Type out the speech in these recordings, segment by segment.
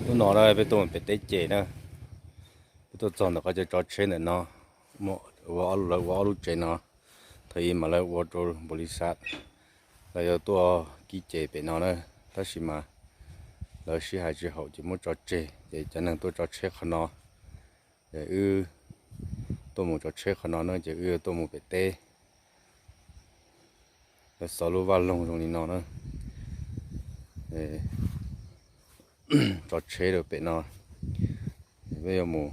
Hnub no na peb tuaj mus pem teb ces na, peb tuaj txog ntawm qhov chaw tso tsheb ntawm no, lawv ua ob lub tsev no, thaum ub mas lawv ua rau npaum li xav, lawv yuav tuaj kib ces pem no na, tab sis mas lawv sib hais tsis haum ces muab tso tseg, ces cov neeg tuaj tso tsheb qhov no, ces wb tuaj mus tso tsheb qhov no na, ces wb yuav tuaj mus pem teb. Lawv xov lub vaj loog zoo li no na, tso tsheb rau pem no, peb yuav mus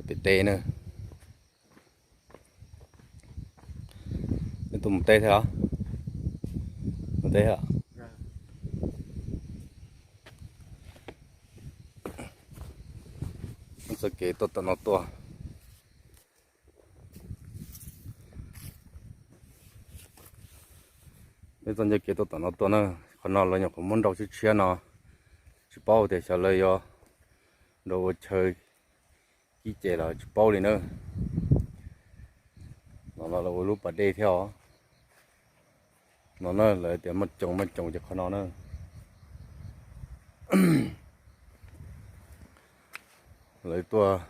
pem teb na. Peb tuaj mus teb thiab os. Mus teb thiab. Txoj kev tuaj tom no tuaj. Peb txoj ncauj kev tuaj tom no tuaj na, qhov no lawv nyuam qhuav muab nrau tshiab tshiab no, tsis paub tias xyov lawv yuav nrau ua chaw kib ces los tsis paub li na. No los lawv ua lub pas dej thiab os. No na lawv tias Maj Coos, Maj Coos ces qhov no na. Lawv tuaj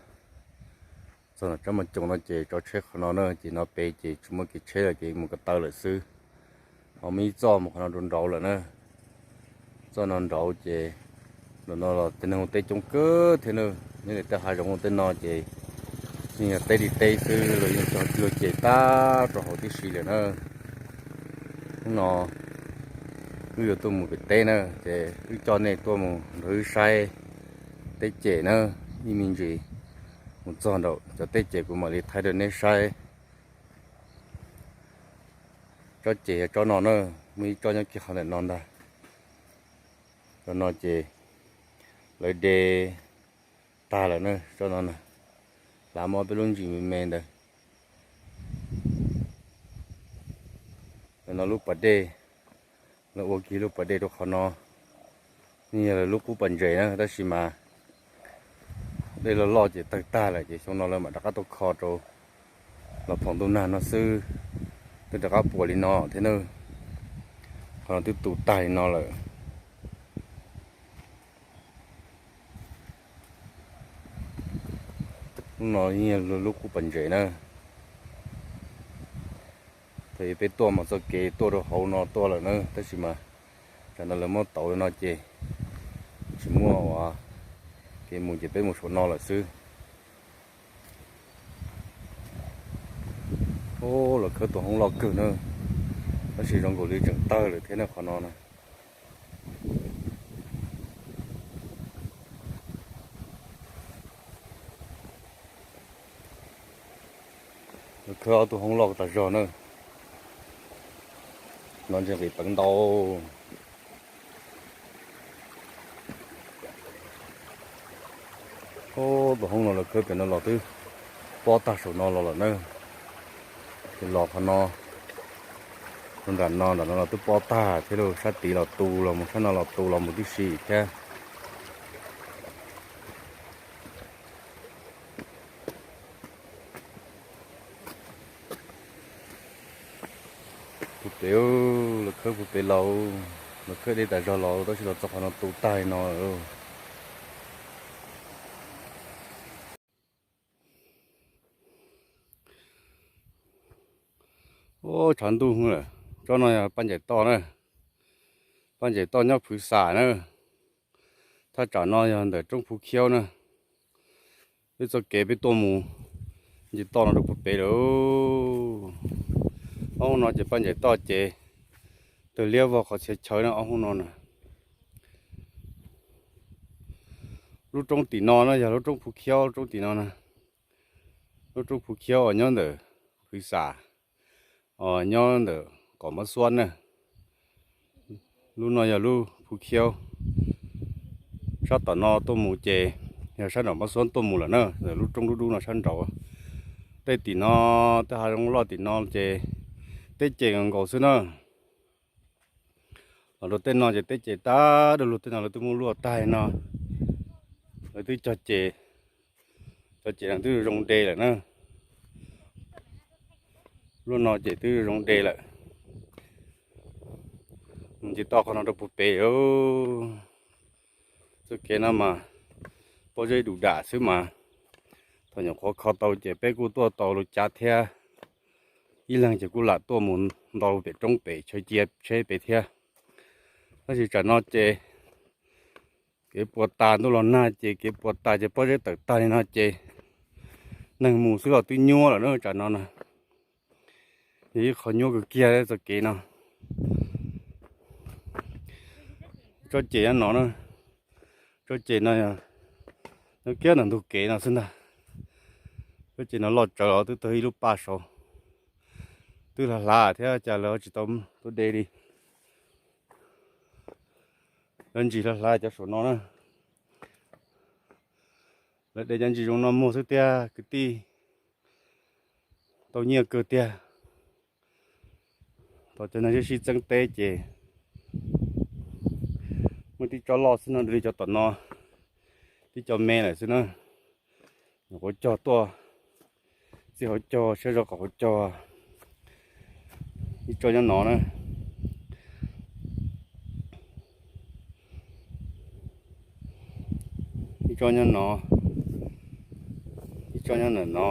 txog nram tsab Maj Coos no ces tso tsheb qhov no na, ces no pem ces tsis muaj kev tsheb lawm ces mus ko taw lawm xwb. Ho muaj ib txoj mus qhov no rau nraud lawm na. Txoj no nraud ces ntawm no los tej neeg ua teb coob kawg thiab na, nyob li tej hav zoov ua teb no ces yeej yog teb li teb xwb, los yeej tso tsis luag ces tag rau hauv tib si lawm na. Hnub no wb yuav tuaj mus pem teb na, ces wb coj nej tuaj mus nrog wb saib teb ces na, ib me ntsis mus txog nraum cov teb ces kuv mam li thaij rau nej saib. Tsob ces yog tsob no na, muaj ib tsob nyob kiag qhov ntawm no ntag. Tsob no ces lawv de tag lawm na, tsob no na, hlav muaj ob peb lub ntsis me me ntawd. Lawv no lub pas dej, lawv ua kiag lub pas dej rau qhov no, yeej yog lawv lub qub pas ntses na, tab sis mas dej loj loj ces tawg tag lawm ces xyoo no lawv mam rov qab tuaj kho rau los phoom ntuj nag no xwb, twb rov qab puas li no thiab na. Qhov no twb tu tag li no lawm. Hnub no yeej yog lub qub pas ntses na. Thaum ub peb tuaj mas txoj kev tuaj rau hauv no tuaj lawm na, tab sis mas tam no lawv muab tauv no ces tsis muaj ua kev mus ces peb mus saum no lawm xwb. Ub, los khawb tus hoob loj kawg na, tab sis zoo nkaus li tseem tawg lawm thiab na qhov no na. Khawb ob tug hoob loj tas zog na, no ntse nqis peev ntau. Ub, tus hoob no lawv khawb pem no los twb pob tag saum no los lawm na. Ces los qhov no, rau nram no, nram no los twb pob tag thiab, sab tid los tu los mus, sab no los tu los mus tib si thiab. Puag pem, lawv khawb puag pem los, lawv khawb deb tas zog los tab sis los txog qhov no tu tag li no lawm. Ub, tshav ntuj lawm. Tsob no yog Paj Ncaim Toj na. Paj Ncaim Toj nyob Phwv Xam na. Thaj tsam no yog ntawm roob Phuv Khiab na. Peb txoj kev peb tuaj mus nce toj no rau puag pem lawm. Ob hoob no ces Paj Ncaim Toj ces tawg liab vog qhov txhia chaw na, ob hoob no na. Lub roob tim no na yog lub roob Phuv Khiab, lub roob tim no na. Lub roob Phuv Khiab uas nyob ntawm Phwv Xam, uas nyob ntawm Kom Mab Xuab na. Lub no yog lub Phuv Khiab. Sab tom no tuaj mus ces yog sab nram Mab Xuab tuaj mus lawm na, ntawm lub roob dub dub no sab nraud. Tej tim no, tej hav zoov loj tim no ces teb ces nkaus xwb na. Los rau tej no ces teb ces tag, dab lug tej no lawv twb muab luaj tag no, lawv twb cog ces, cov ces no twb zoo de lawm na. Lub no ces twb zoo de lawm. Nce toj qhov no rau puag pem, Txoj kev no mas pob zeb dum dam xwb mas, thaum nyuam qhuav kho tau ces peb kuj tuaj tau lub cav thiab, ib leeg ces kuj lam tuaj mus nto pem roob pem chaw cia tsheb pem thiab. Tab sis tsam no ces kev puas tas, ntuj los nag ces kev puas tas ces pob zeb tawm tag li no ces neeg mus xwb los twb nyuab lawm na tsam no na. Yog ib qho nyuab kawg kiag txoj kev no. Tsob ceg nyob no na, tsob ceg no nyob kiag ntawm ntug kev no xwb ntag. Tsob ceg no loj tsawv os, twb tag ib lub paj saud, twb hlav hlav thiab cas lawv tsis tau tuaj de li. Lawv ntsis hlav hlav cov saum no na. Lawv de cov ntsis zoo no muag xwb tiag, kwv tij, tau nyiaj kawg tiag. Thaum cov neeg sib sib txeeb teb ces muaj tib tsob loj xwb no, li cov tom no tib co me lawm xwb na. Nyuam qhuav cog tuaj, txij hauv caug siab zog qhov hauv caug. Ib tsob nyob no na, ib tsob nyob no, ib tsob nyob ntawm no.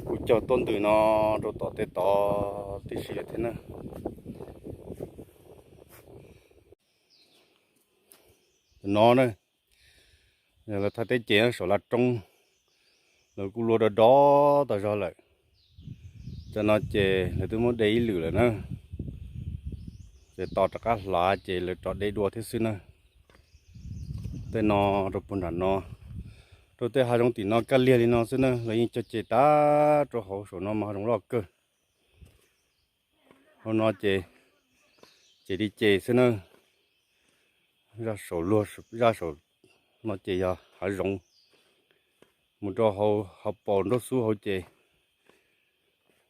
Kuv cog tuaj ntws no rau tom tej tod tib si lawm thiab na. No na, yog lawv thaj teb ces saum laj roob, lawv kuj luaj dov dov tas zog lawm. Cov no ces lawv twb muab de ib lwm lawm na, ces tos rov qab hlav ces lawv rov de dua thiab xwb na. Tej no rau puag nram no, rau tej hav zoov tim no kaj liag li no xwb na, lawv yeej cog ceg tag rau hauv saum no mas hav zoov loj kawg. Hauv no ces, ces li ces xwb na. Zaj saum luag, zaj saum no ces yog hav zoov, mus rau hauv paus nraub xub hauv ces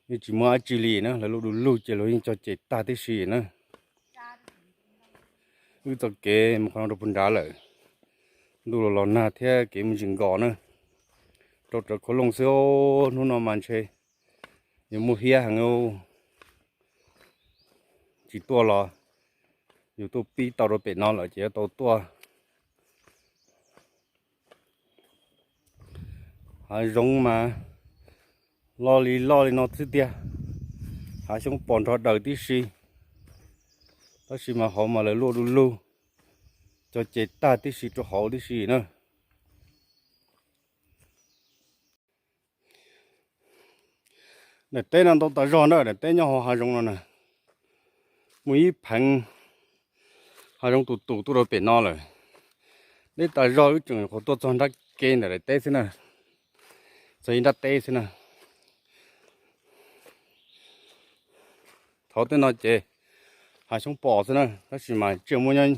yeej tsis muaj dab tsi li na, lawv luaj du lug ces luag yeej cog ceg tag tib si na. Wb txoj kev mus qhov no rau puag nrad lawm, ntuj los los nag thiab kev mus tsis nkos na, rau rawv khau looj xwb. Hnub no mas ntshe yuav muaj hiab heev, tsis tuaj los yus tuaj pib tau rau pem no lawm ces yuav tau tuaj. Hav zoov mas loj li loj li no xwb tiag, hav xyoob pos nrog daws tib si, tab sis mas hauv mas lawv luaj du lug, cog ceg tag tib si rau hauv tib si na. Daim teb no ntau tas zog na, daim teb nyob hauv hav zoov no na, muaj ib pheev hav zoov tus tus tuaj rau pem no lawm. Deb tas zog, wb tseem nyuam qhuav tuaj txog nrab kev ntawm daim teb xwb na, txog ib nrab teb xwb na. Thaum tej no ces hav xyoob pos xwb na, tab sis mas tsiaj muab nyob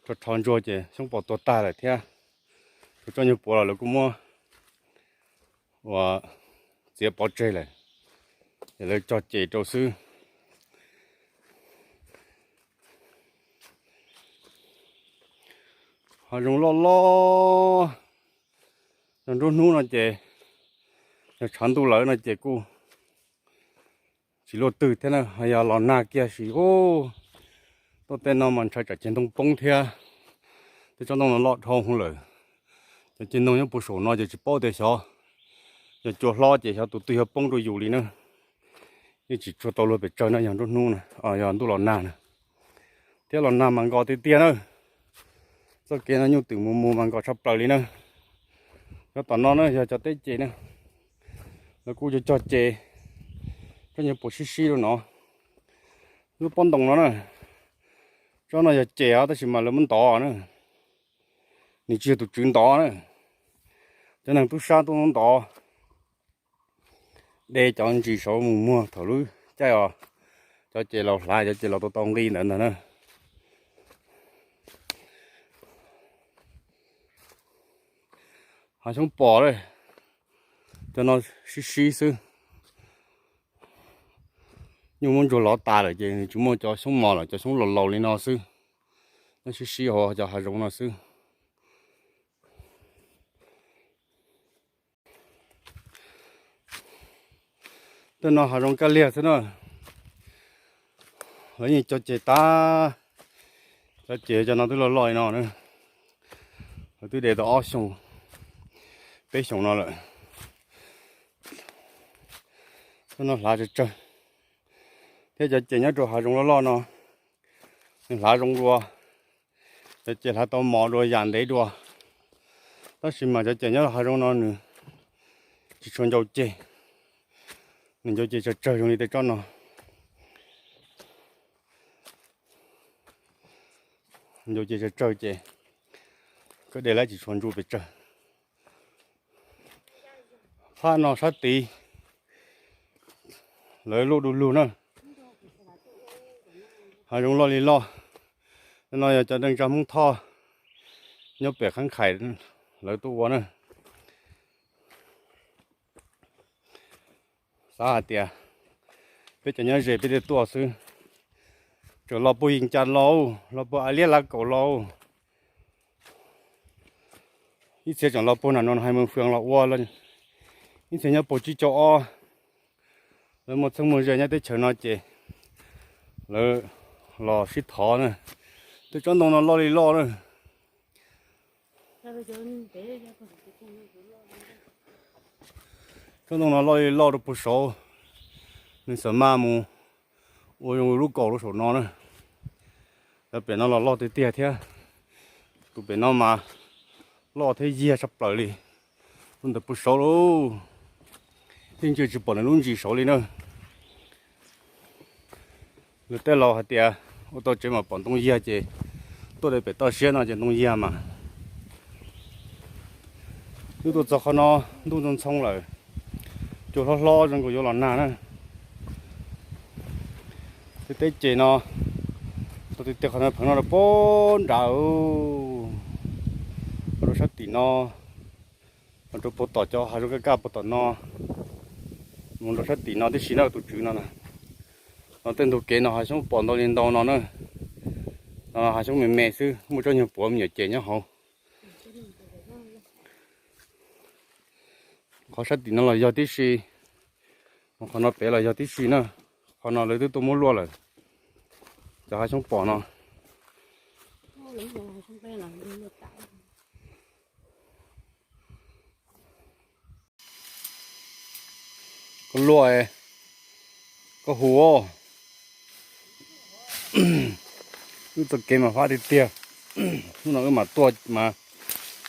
rho rho ntsuag ces xyoob pos tuag tag lawm thiab. Tsuas tsob nyuag puav los lawv kuj muab ua txiav pov tseg lawm, ces lawv cog ceg rau xwb. Hav zoov loj loj, yog nruab hnub no ces, yog tshav ntuj lawm no ces kuj tsis luaj twg thiab na, yog los nag kiag sim ub, tuaj tej no mas ntshai tsam ceg ntoo poob thiab. Tej tsob ntoo no loj dhau hwv lawm. Cov ceg ntoo nyob puag saum no ces tsis paub tias xyov, yog cua hlob ces xyov tus twg yuav poob rau yus li na. Yeej tsis tshua tau luag pes tsawg na, yog nruab hnub na, yog ntuj los nag na. Thiab los nag mas nkos tiag tiag na. Txoj kev no nyuj twm mus mus mas nkos tshaj plaws li na. Cov tom no na yog cov teb ces na, lawv kuj cog cog ces tsob nyuag puav sib sib rau no. Lub pob ntoo no na, tsob no yog ces os, tab sis mas lawv muab ntov na, nws tsis yog tus tswv ntov na. Cov neeg tub sab tuaj ntov, de cov ntsis saud mus muag thaum lub caij os, cov ces laus hlav, cov ces laus tau tau nqi ntawd ntag na. Hav xyoob pos, cov no sib sib xwb. Nyuj muab ntsuag lov tas lawm ces nws tsis muaj cov xyoob mos lawm, cov xyoob laus laus li no xwb. Nyob sib sib hauv cov hav zoov no xwb. Tej no hav zoov kaj liag xwb na. Lawv yeej cog ceg tag, Cov ces cov no twb loj loj li no na, lawv twb de tau ob xyoos, peb xyoos no lawm. Cov no hlav tsawg tsawg, thiab cov ces nyob rau hav zoov loj loj no nws hlav zoo dua, cov ces hlav tau mov dua yam ntev dua. Tab sis mas cov ces nyob hav zoov no nws tsis tshua ncau ceg, nws ncau ceg tsawg tsawg zoo li tej tsob no. Ncau ceg tsawg tsawg ces koj de lawv tsis tshua ntsuj pes tsawg. Phab no sab tid lawv luaj du lug na. Hav zoov loj li loj. No yog cov neej tsa Hmoob Thoj nyob pem Khaab Khais lawv tuaj ua na. Xav hais tias peb cov nyob ze peb thiaj tuaj xwb, tseem los puag Yees Cas los, los puag A Liab Lav Kaum los, ib txhia tseem los puag nram no Hais Mees Fias los ua, ib txhia nyob puag Tsib Caug Ob, lawv muaj txheeb muaj ze nyob teb chaws no ces lawv los sib thov na. Tej tsob ntoo no loj li loj na. Tsob ntoo no loj li loj rau puag saud, nws xam maj mus ua zoo lub kaus rau saum no na. Cov pem no los loj tiag tiag thiab, tus pem no mas loj thiab yiag tshaj plaws li. Lub ntawd puag saud lauj, yeej ntsia tsis pom nws lub ntsis saud li na. Lawv tej laus hais tias ua tau tsev mas pom ntoo yiag ces tuaj de pem toj siab no ces ntoo yiag mas. Twb tuaj txog qhov no ntuj ntxhoo ntxhoo lawm, cua hlob hlob zoo nkaus yuav los nag na. Tej teb ces no, tau tiag tiag qhov no pheev no rau puag nrad, rau sab tim no, rau puag tom cov hav zoov kaj kaj puag tom no, mus rau sab tim no tib si na tus tswv no na. No tej ntug kev no hav xyoob pom ntau li ntau no na. No hav xyoob me me xwb, muaj tsob nyuag puav me nyuam ces nyob hauv. Qhov sab tim no los yog tib si, qhov no pem los yog tib si na. Qhov no lawv twb tuaj muab luaj lawm, cov hav xyoob pom no. Koj luaj, koj hu. Wb txoj kev mas fab tiag tiag. Hnub no wb mam tuaj mas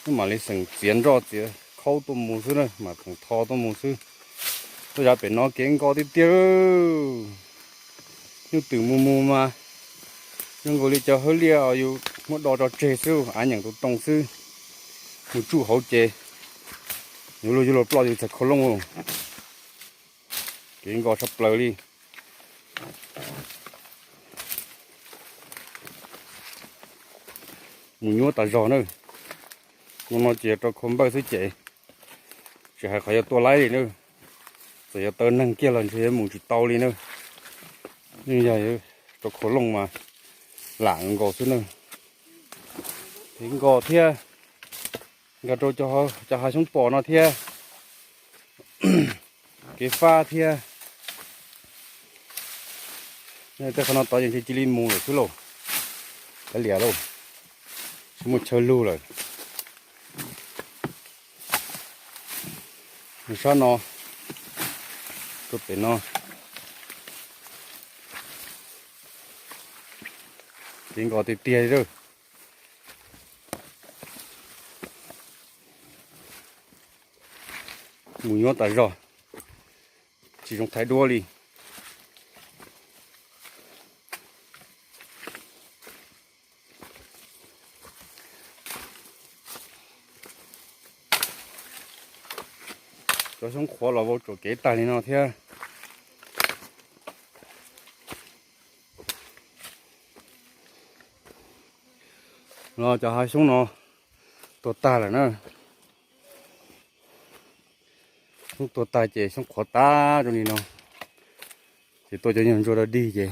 wb mam li xeem txiav nroj txiav khaub tuaj mus xwb na, mam xeem tho tuaj mus xwb. Tuaj yav pem no kev nkos tiag tiag. Nyuj twm mus mus mas zoo nkaus li cov hawb liaj yus muab do tso tseg xwb, av nyeem tus too xwb. Mus tsuj hauv ces yuav luag yuav luag ploj yus txhais khau looj. Kev nkos tshaj plaws li. Mus nyuaj tas zog na. Hnub no ces yog rau khau npawj xwb ces tsis hais qhov yuav tua laib li na. Txawm yuav taw neeg kiag los ntshe yuav mus tsis tau li na. Yeej yog rau khau looj mas lam nkaus xwb na. Kev nkos thiab, nkag rau cov hav xyoob pos no thiab, kev fab thiab. Tej qhov no tod ces ntshe cia li mus lawm xwb lauj. Kav liam lauj, tsis muaj chaw lug lawm. Sab no, rau pem no, kev nkos tiag tiag li. Mus nyuaj tas zog, tsis zoo thaij duab li. Cov xyoob qhuav los vau tsuam kev tag li no thiab. No cov hav xyoob no tuag tag lawm na. Xyoob tuag tag ces xyoob qhuav tag zoo li no. Ces tuaj cov nyuag ntsuag dog dig ces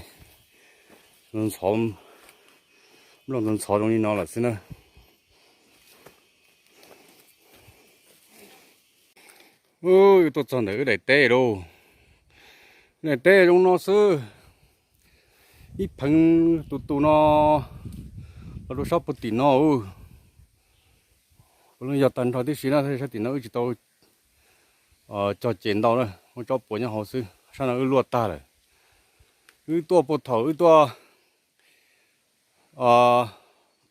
ntxhov, nplooj ntxhov ntxhov zoo li no lawm xwb na. Wb tuaj txog ntawm wb daim teb lauj. Daim teb zoo no xwb. Ib pheev tus tus no, Rau sab puag tim no, puav leej yog tag nrho tib si na, sab tim no wb tsis tau cog ces ntau na, muaj tsob puas nyob hauv xwb, sab no wb luaj tag lawm. Wb tuaj puag thaum wb tuaj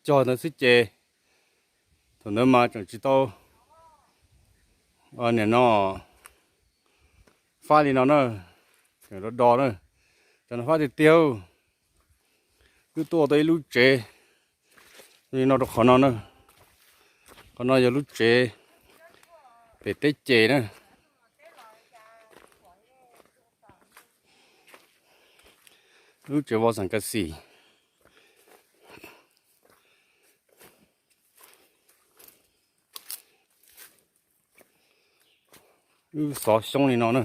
cog ntawd xwb ces thaum ntawd mas tseem tsis tau niam no fab li no na, tseem do do na, tsam no fab tiag tiag. Wb tuaj tau ib lub tsev li no rau qhov no na, qhov no yog lub tsev pem teb ces na. Lub tsev vov xeem ka xis. Wb xov xyoob li no na,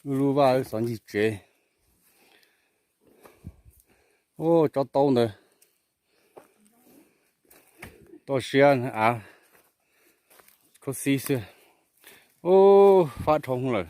wb lub vaj wb xov ncig tsev. Ub, tsob taub ntawd toj siab av khaub xib xwb. Ub, fab dhau lawm.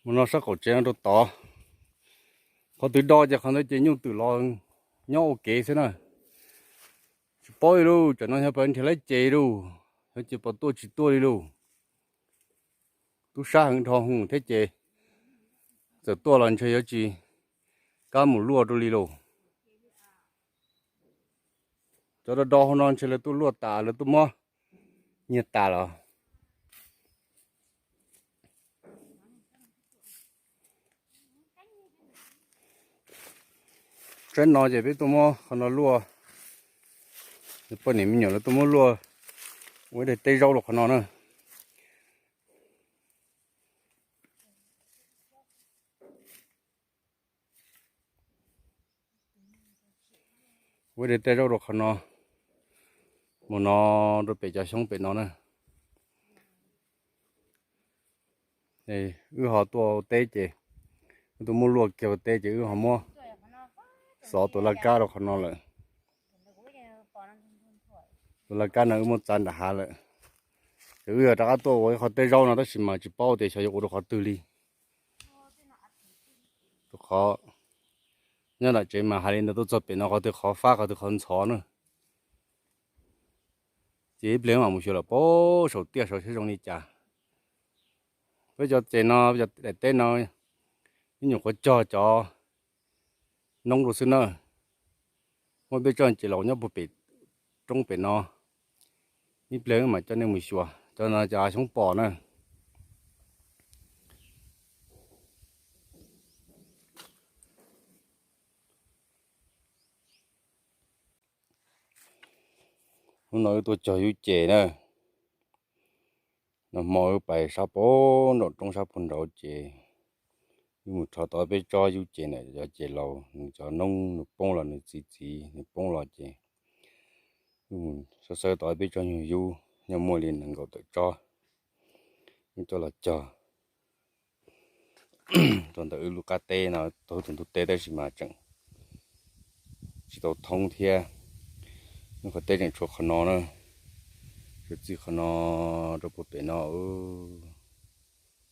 Mus no sab qaum tsev no rau tod. Qhov twg do ces qhov ntawd ces nyuj twm los nyob ua kev xwb na. Tsis paub li lauj, tsam no yog pab nrhiav lab ces lauj, yog ces pom tuaj tsis tuaj li lauj. Tub sab heev dhau hwv thiab ces txawm tuaj los ntshe yuav tsis kam mus luaj rau li lauj. Cov do do hauv no ntshe lawv tuaj luaj tas, lawv tuaj muab nyiag tas los. Tsaib no ces peb tuaj muab qhov no luaj, poj niam me nyuam lawv tuaj muab luaj ua ib daim teb zaub rau qhov no na. Ua ib daim teb zaub rau qhov no, mus no rau pem cov xyoob pem no na. Wb ho tuaj ua teb ces, wb tuaj muab luaj kiag ua teb ces wb ho muab xov tus laj kab rau qhov no lawm. Tus laj kab no wb muab txav nram hav lawm. Ces wb yog rov qab tuaj ua ib qho teb zaub no tab sis mas tsis paub tias xyov yuav ua rau qhov twg li. Rau qhov nyob nram tsev mas hais li ntawd, tuaj txog pem no qhov twg qhov fab qhov twg qhov ntxhov na. Ces ib pliag mam mus xyuas lawm pab saum tiaj saud saib zoo li cas. Peb cov ces no, cov daim teb no, ib nyuam qhuav cog cov noob rau xwb na. Muab peb tsob ces los nyob puag pem roob pem no. Ib pliag mam coj nej mus xyuas, cov no cov av xyoob pos na. Hnub no wb tuaj cog yub ces na, nag hmo wb pais sab puag nraum roob sab puag nraud ces wb mus rho tau peb tsob yub ces na, cov ces laus nws cov noob nws poob los nws txi txiv nws poob los ces wb mus xawb xawb tau peb tsob nyuag yub nyob muaj li nees nkaum tawm tsob, wb coj los cog rau ntawm wb lub qab teb no, taug tus ntug teb tab sis mas tseem tsis tau thoob thiab. Wb qhov teb tseem tshuav qhov no na, tshuav txij qhov no rau puag pem no.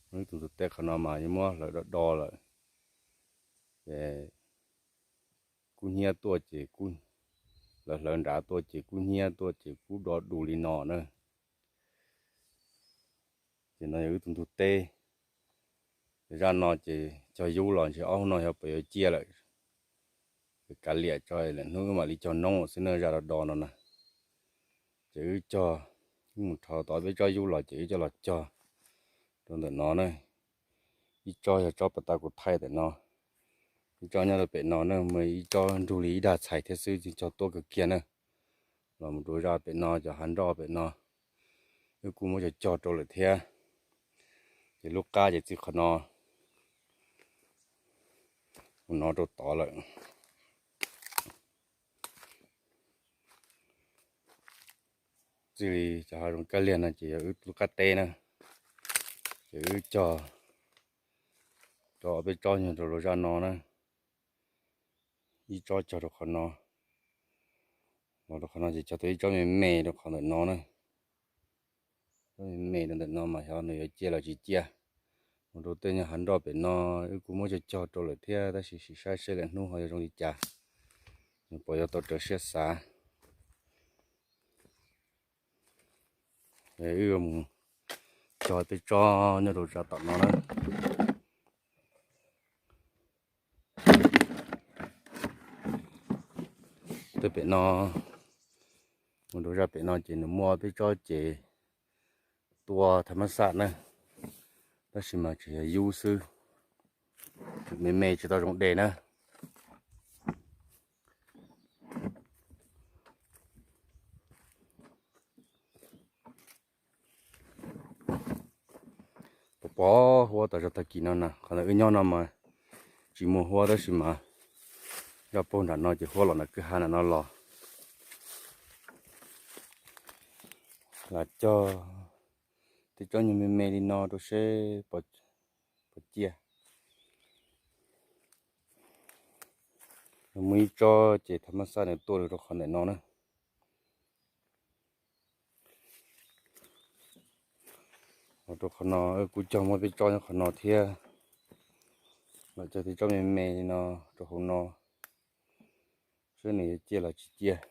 Wb tus ntug teb qhov no mas yeej muab hlawv do do lawm. Ces kub hnyiab tuaj ces, lawv hlawv nrad tuaj ces kub hnyiab tuaj ces kub do du li no na. Ces no yog wb tus ntug teb. Zaj no ces cog yub los ntshe ob hnub no xyov puas yuav ciaj lawm. Kav liam tso lwm hnub wb mam li cog noob xwb na, zaj do do no na. Ces wb cog, wb mus rho tau peb tsob yub los ces wb coj los cog rau ntawm no na. Ib tsob yog tsob pas tas kuv thaij ntawm no, ib tsob nyob rau pem no na, muaj ib tsob nrug li ib dag txhais thiab xwb, cog tuab kawg kiag na. Los mus rau zaj pem no, cov hav nroj pem no, wb kuj muab cog cog rau lawm thiab. Ces lub qab ces txij qhov no mus no rau tod lawm. Txij li cov hav zoov kab liag no ces yog wb lub qab teb na, ces wb cog rau peb tsob nyuag rau lub zaj no na. ib tsob cog rau qhov no, los rau qhov no ces cog tau ib tsob me me rau qhov ntawm no na. Tsob me me rau ntawm no mas xyov nws yuav ciaj los tsis ciaj. Mus rau tej nyuag hav nroj pem no, wb kuj muab cog cog rau lawm thiab, tab sis sim saib seb lwm hnub ho yuav zoo li cas, nws puas yuav tau raws siab xav. Wb mus cog tej tsob nyob rau zaj tom no na. Tej pem no, mus rau zaj pem no ces nws muaj peb tsob ces tua tham mas xaj na, tab sis mas tseem yog yub xwb, me me tsis tau zoo de na. Pos pos huab tas zog tag kis no na, qhov ntawd wb nyob no mas tsis muaj huab tab sis mas zaj paug nram no ces huab los nram kwj ha nram no los. Lam cog tej tsob nyuag me me li no rau seb puas ciaj. Muaj ib tsob ces tham mas xaj nws tuaj rau qhov ntawm no na. Rau qhov no kuj cog muaj peb tsob nyob qhov no thiab. Los cog tej tsob me me li no rau hauv no, seb nws yuav ciaj los tsis ciaj.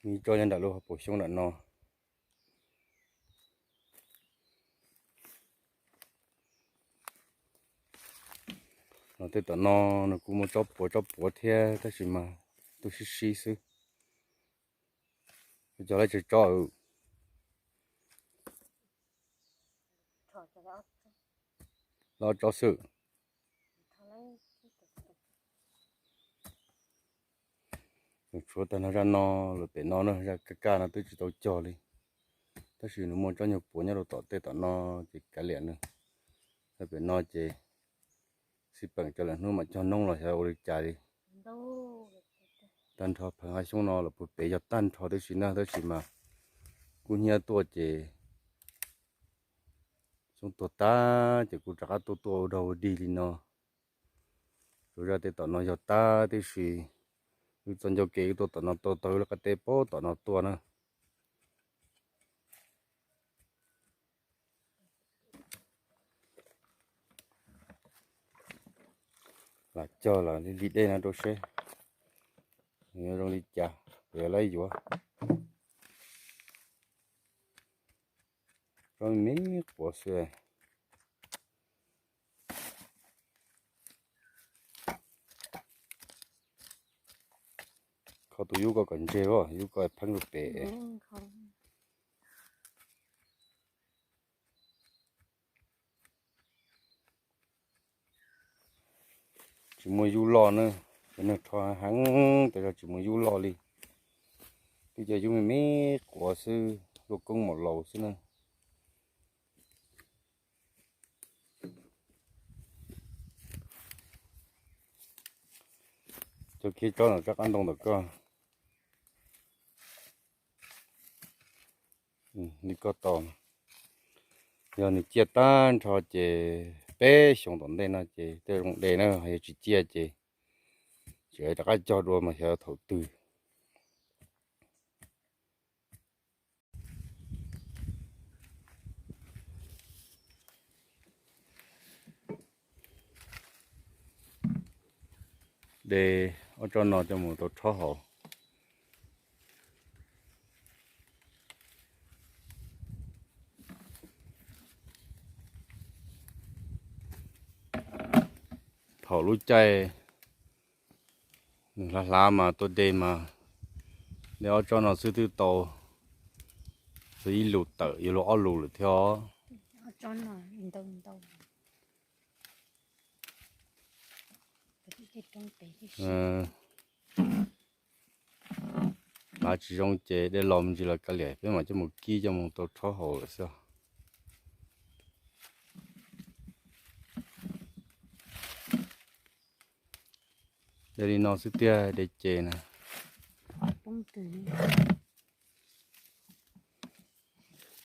Muaj ib tsob nyob nram lub hauv paus xyoob nram no. Los tej tom no nws kuj muaj tsob puav tsob puav thiab tab sis mas tuaj sib sib xwb. Cog lawm tsawg tsob? Lawm ob tsob xwb. Tshuav tag nrho zaj no lawm pem no na, zaj kaj kaj no twb tsis tau cog li. Tab sis nws muaj tsob nyuag puav nyob rau tom tej tom no ces kav liam nws. Zaj pem no ces xij peem cov lwm hnub mam cog noob los xyov ua li cas li. Tag nrho pheev hav xyoob no los puag pem yog tag nrho tib si na, tab sis mas kuj hnyiab tuaj ces xyoob tuag tag ces kuj rov qab tuaj tuaj ua dog ua dig li no. Tsuas zaj tej tom no yog tag tib si, wb txoj ncauj kev wb tuaj tom no tuaj tau wb lub qab teb puag tom no tuaj na. Lam cog los li dej no rau seb nws yuav zoo li cas, kuv yuav lawv yuav. Tsob me quav xwb. Kho tus yub ko kom ntseg, yub ko pheeb rau pem. Tsis muaj yub loj na, cov neeg rho heev tas zog tsis muaj yub loj li. Twb cov yub me me quav xwb, luaj koob maum laus xwb na. Cov kiv tsob ntawm rov qab ntoo ntawm koj. Li koj tau, yog nws ciaj tag nrho ces peb xyoo tom ntej no ces tej zoo de na, yog tsis ciaj ces tseem rov qab cog dua mas xyov thaum twg. De ob tsob no coj mus tau rhaub haus. Thaum lub caij nws hlav hlav mas tuaj de mas de ob tsob no xwb twb tau ib lus tawm yuav luag ob lus lawm thiab os. Hlav tsis zoo ces de los me ntsis los kav liam peb mam coj mus kib coj mus tau rhaub haus lawm xwb. De li no xwb tiag de ces na.